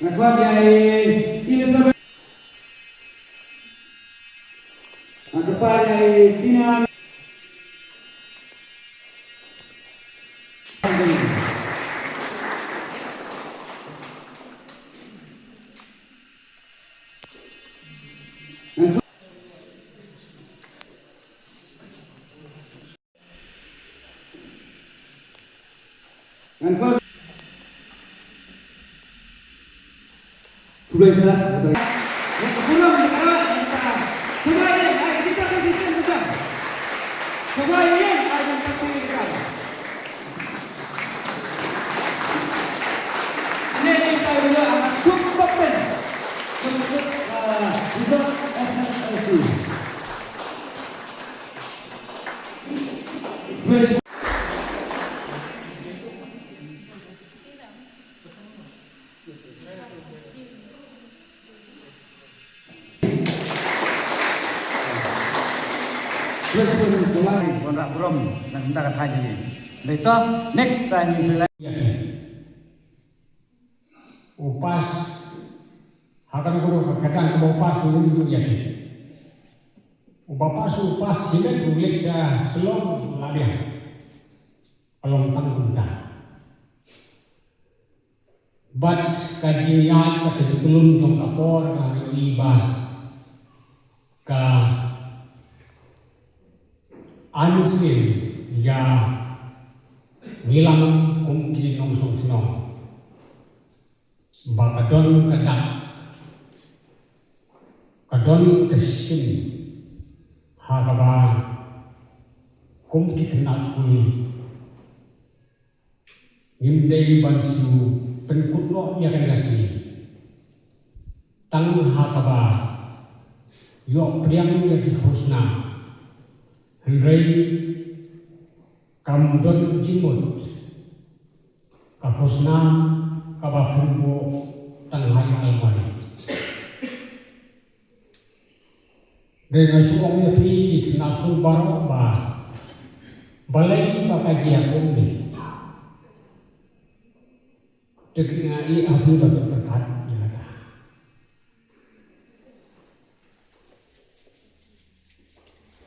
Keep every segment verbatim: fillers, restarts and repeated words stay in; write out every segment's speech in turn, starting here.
Nga kwah ïa i Elizabeth. Nga kwah ïa i Fina. Ngan kos. Khublei shibun. Wanrah burom na ka bynta ka thaiñ jong ngi. Dei to, next thaiñ jong ngi. U pass ha kano kano ka kyrdan kaba u pass u rim ïa ki. Uba pass u pass shimet u leit sha Shillong la biang. Ka long tang kumta. Bad ka jingïaid bad ka jingtlung jong ka por nga ïohi ba ka Anusin ïa ngi lang kum ki nongshong shnong ba ka don ka dak, ka don ka shin ha kaba kum ki khynnah skul ngim dei ban shu pynkut noh ïa kane ka sngi tang ha kaba ïoh pdiang ïa ki khusnam. Hynrei kam don jingmut ka khusnam kaba pynbuh tang ha almari. Dei nga shu ong ïa phi ki khynnah skul baroh ba balei ba ka jia kumne. Te nga ïa phi ba pyrkhat ïa kata.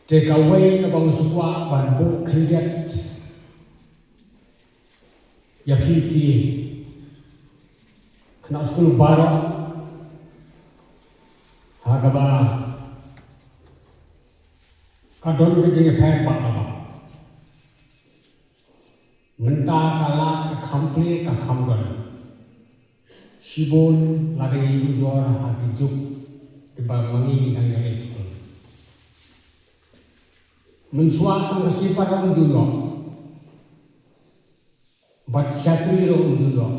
Te kawei kaba nga sngewkwah ban buh khyndiat ïa phi ki khynnah skul baroh ha kaba ka don ka jingïapher bad kaba mynta ka lad ka kham plie ka kham don. Shibun lada ngi ujor ha ki juk kiba ma ngi dang ïa leit skul. Mynshuwa tang ka slipar ruh ym ju ïoh bad shatri ruh ym ju ïoh.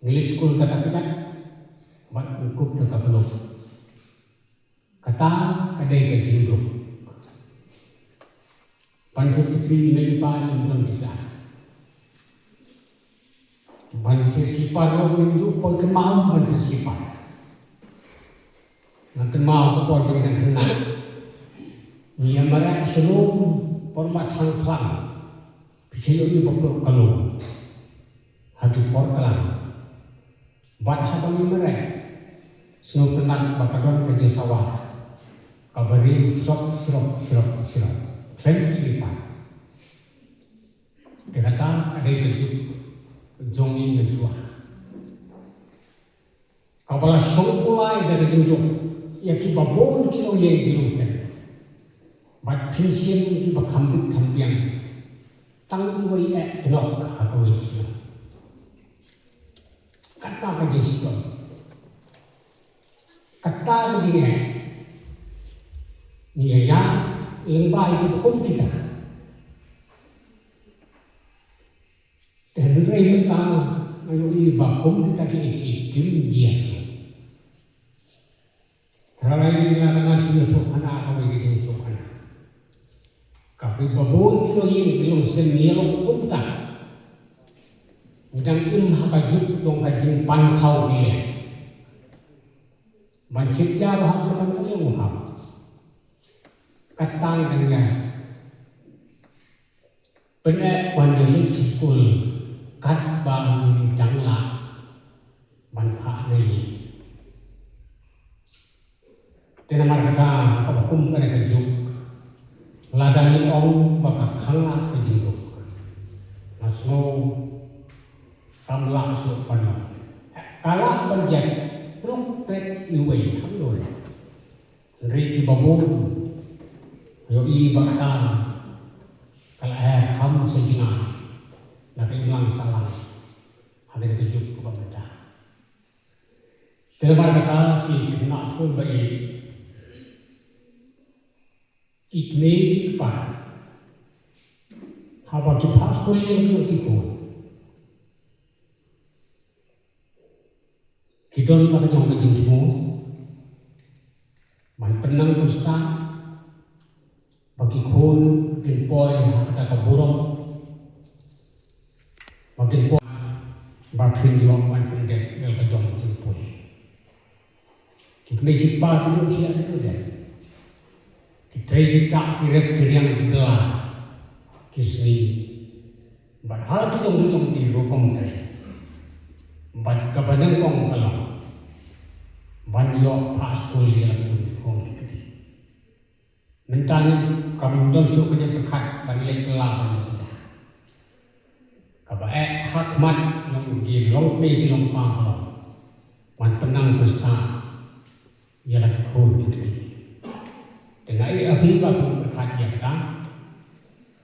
Ngi leit skul kata kjat bad ngi kup da ka khlok. Kata ka dei ka jingduk. Ban thied shatri ïa i pa ym don pisa. Ban thied slipar ruh ngim ju poi kynmaw ban thied slipar. Nga kynmaw ka por ba ngi dang khynnah, ngi ïa mareh sha lum por ba thang khlam. Phi sa ïohi ba pynlong ka lum ha ki por klang. Bad haba ngi mareh sngewtynnat ba ka don ka jingsawa kaba riew srok srok srok srok khlem slipar. Te kata ka dei ka juk jong ngi mynshuwa. Kaba la shong pulai da ka jingduk ïa kiba bun ki longïing ki longsem. Bad pynshim kiba kham bit kham biang. Tang iwei eh ki nok ha kawei ka shnong. Kata ka jingshitom. Kata ka jingeh. Ngi ïa ïa lyngba ïa kiba kum kita. Te hynrei mynta nga ïohi ba kum kita ki, ki, kim jia shuh. Tharai nga la nang shu ïathuh khana kawei ka jingsngewthuh khana. Ka kiba bun ki longïing ki longsem ngi ïa long kumta. Ngi dang im ha ka juk jong ka jingpan khaw ngi leh. Ban shim jar ha ka dang ka liang u hap. Kata ngi dang ïa pyneh ban ïa leit sha skul katba ngi dang lah ban phah na ïing. Te namar kata kaba kum kane ka juk lada ngi ong ba ka khang lad ka jingduk, nga sngew kam lah shuh ban long. Ka lah ban jia thruk peit iwei hangno. Hynrei kiba bun ïohi ba kata ka la eh kham sha jngai na ka imlang sahlang ha kane ka juk kaba mynta. Te namar kata ki khynnah skul ba ïeit, ki kmie ki kpa, haba ki phah skul ïa ki khun, ki don la ka jong ka jingthmu ban pynnang pyrshah ba ki khun kin poi ha kata ka burom, ba kin poi ba kin ïoh ban pyndep ïa la ka jong ka jingpoi. Ki kmie ki kpa ki don sha ki don. Ki trei ki tah ki rep ki riang ki bla ki sngi. Bad ha ki jong ki jong ki rukom trei. Bad kaba nyngkong ka long ban ïoh phah skul ïa la ki jong ki khun ki kti. Mynta ngi kam don shuh ka jingpyrkhat ban leit bylla ban leit ja. Kaba eh ha khmat jong ki longkmie ki longkpa ka long ban pynnang pyrshah ïa la ki khun ki kti. Te nga ïa phi ba phi pyrkhat ïa kata.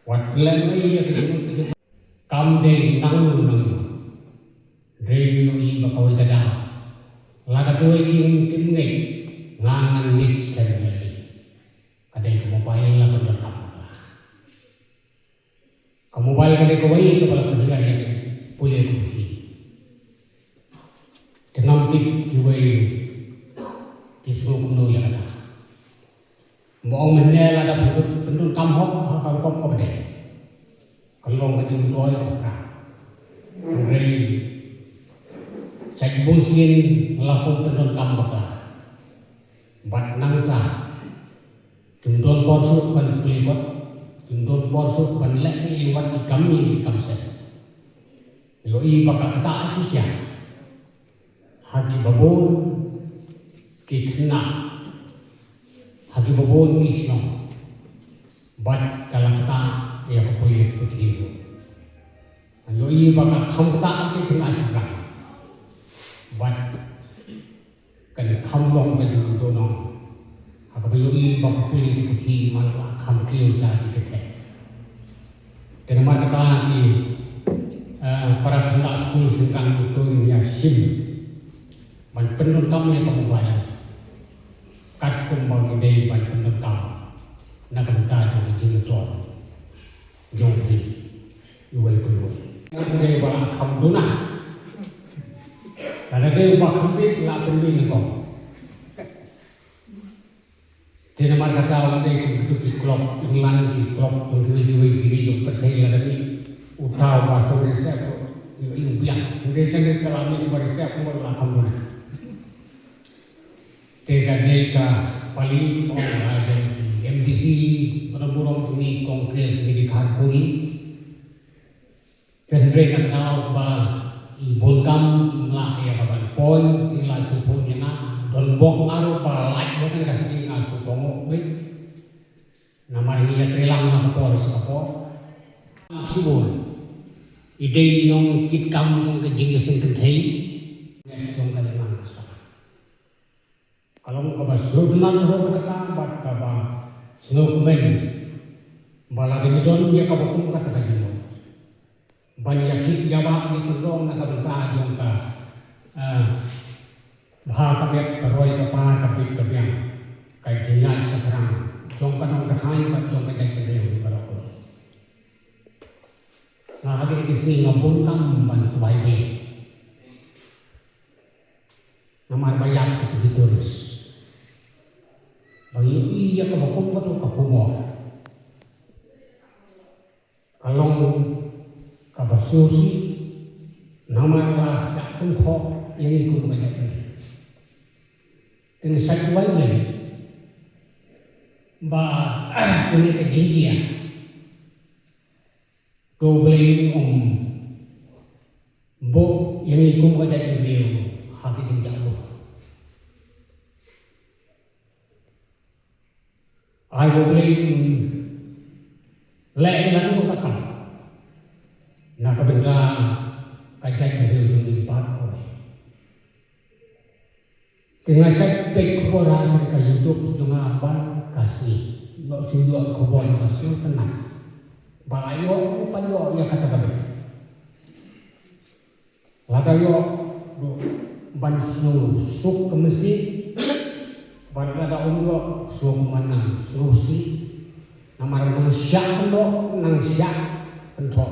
Wat pynlong ïa ka jingmut ka jingpyrkhat. Kam dei nangno nangno. Dei ïohi ba kawei ka daw, lada kawei kim, kim ngeit, nga ngan ngeit skhem ïa lade. Ka dei ka mobile la pyndonkam bakla. Ka mobile ka dei kawei kaba la pynhiar ïa ka pule ka puthi. Te ngam tip kiwei ki sngew kumno ïa kata. Mo ong mynne lada pyndonkam hok ha ka rukom kaba dei, ka long ka jingdoi bakla. Hynrei sa bun sien la kum pyndonkam bakla. Bad nangta kim don por shuh ban plie kot, kim don por shuh ban leh ïa wat ki kam ïing kam sem. Ïohi ba ka ktah shisha ha kiba bun ki khynnah, ha kiba bun ki shnong. Bad ka la ktah ïa ka pule ka puthi ruh. Ïohi ba ka kham ktah ki khynnah shynrang. Bad kan kham long ka jingduh nong ha kaba ïohi ba ka pule ka puthi man la kham kiew sha ki kyrteng. Te namar kata ki, eh, para khynnah skul syngkang to ïa shim ban pyndonkam ïa ka mobile katkum ba ngi dei ban pyndonkam na ka bynta jong ka jingïatrei jong phi iwei pa iwei. Lada dei ba kham duna, lada dei ba kham bit la pynbit nyngkong. Te namar kata lada dei kum kitu ki club England, ki club jong kiwei kiwei ki ri jong pyrthei, lada dei uta uba sngewsih sep ïa u biang, hynrei sngewsih ka la mih uba sep mo la kham duna. Te ka dei ka pali ong la dei M D C, bad burom jong i Congress ngi dei khar puli. Hynrei na ka daw ba i bun kam i mlah ïa ka ban poi, i la shu poi ïa nga, don bok nga ruh ba lait ïa ka, ka sngi nga shu kohnguh beit. Namar ngi ïatrei lang na ka por sha ka por. Shibun i dei i nongkitkam jong ka jingïaseng kynthei jong ka dei nang ka sa. Ka long kaba sngewtynnat ruh kata bad kaba sngewkmen ba lada ngi don ïa kaba kum kata ka jingmut ban ïa khih ïa bah ïa tynrong na ka bynta jong ka, eh, bha ka biang, ka roi ka par, ka bit ka biang, ka jingïaid shaphrang jong ka dong ka thaiñ bad jong ka jaitbynriew baroh. Nga ha kine ki sngi nga bun kam ban duwai Blei. Namar ba ïap kito ki tourist ba ngi ïohi ïa kaba kum kato ka khubor. Ka long kaba sngewsih namar ba shah kynthoh ïa ngi kum ka jaitbynriew. Te nga shait duwai Blei ba kane ka jingjia to Blei un ym buh ïa ngi kum ka jaitbynriew ha ka jingjia. Ai ba Blei un leh ïa ngi ka kam na ka bynta ka jaitbynriew jong ngi baroh. Te nga shait peit khubor ha ka YouTube jong nga baroh ka sngi. Ïoh shu ïoh khubor ka sngi kane. Ba ïoh, ba ïoh ïa kata kaba lada ïoh ruh ban sngewsuk ka mynsiem. Bad lada ym ïoh sngewkmen nang sngewsih. Namar nang shah kynthoh, nang shah kynthoh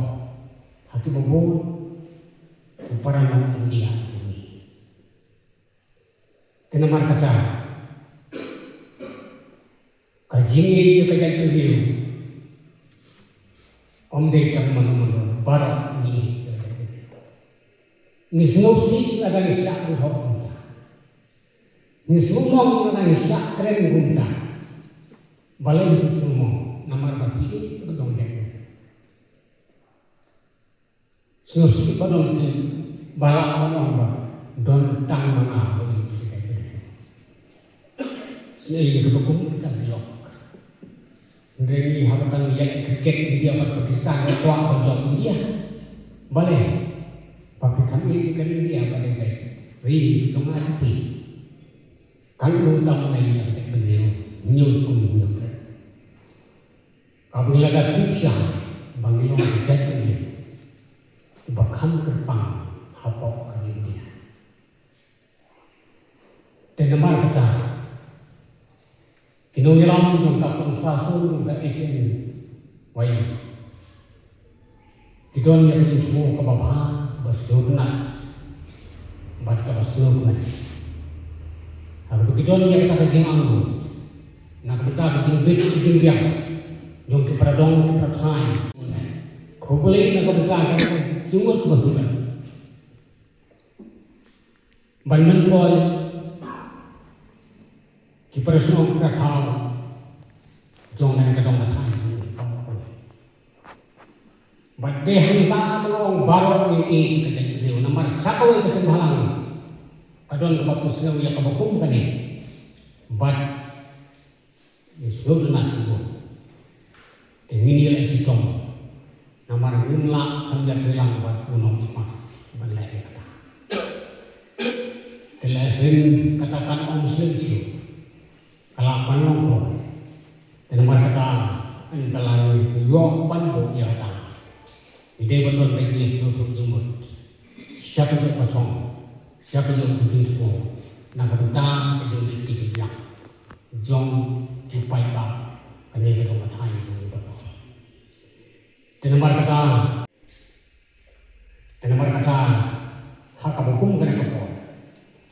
ha kiba bun ki para nong India jong ngi. Te namar kata ka jingïeit ïa ka jaitbynriew ym dei tang mano mano, baroh ngi ïeit ïa ka jaitbynriew. Ngi sngewsih lada ngi shah kynthoh kumta. Ngi sngewmong lada ngi shah kren kumta. Balei ngi sngewmong? Namar ba ngi ïeit ïa ka jaitbynriew. Sngewsih ba don ki ba lah ban ong ba don tang ma nga ba ïeit ïa ka jaitbynriew. Sngewsih ïa kaba kum kita ki lok. Hynrei ngi hap tang ïa ka cricket India bad Pakistan ka kwah ban jop India. Balei? Ba ki kham ïeit ïa ka India ba dei ka ri jong nga jong phi. Kan ym tam ngai ïa ka jaitbynriew. News kum news. Ka bynta ka tip sha Ki nongïalam jong ka Consultation jong ka H N Y M ki don ïa ka jingthmu kaba bha, ba sngewtynnat bad kaba sngewkmen. Haba ki don ïa kata ka jingangnud na ka bynta ka jingbit ka jingbiang jong ki para dong ki para thaiñ. Khublei na ka bynta ka jingmut kaba hynmen ban myntoi ki para shnong ki para thaw jong kane ka dong ka thaiñ. Bad dei hangta ka long baroh ngi ïeit ka jaitbynriew namar sa kawei ka seng bhalang ka don kaba pynslem ïa kaba kum kane. Bad ngi sngewtynnat shibun. Te ngin ïaleh shitom namar ngim lah ban ïatreilang bad u Nongthymmai ban leh ïa kata. Te lehse kata kan ym slem shuh, ka lah ban long kawei. Te namar kata, yn ka lah ïoh ban buh ïa kata. Ngi dei ban don ka jingsngewthuh jingmut sha ka jong ka thong, sha ka jong ka jingthmu na ka bynta ka jingbit ka jingbiang jong ki paidbah kane ka dong ka thaiñ jong ngi baroh. Te namar kata, te namar kata, ha kaba kum kane ka por,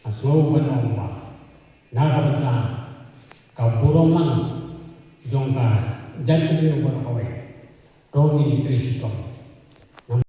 nga sngew ban ong ba na ka bynta ka burom lang jong ka jaitbynriew baroh kawei, to ngin ïatrei shitom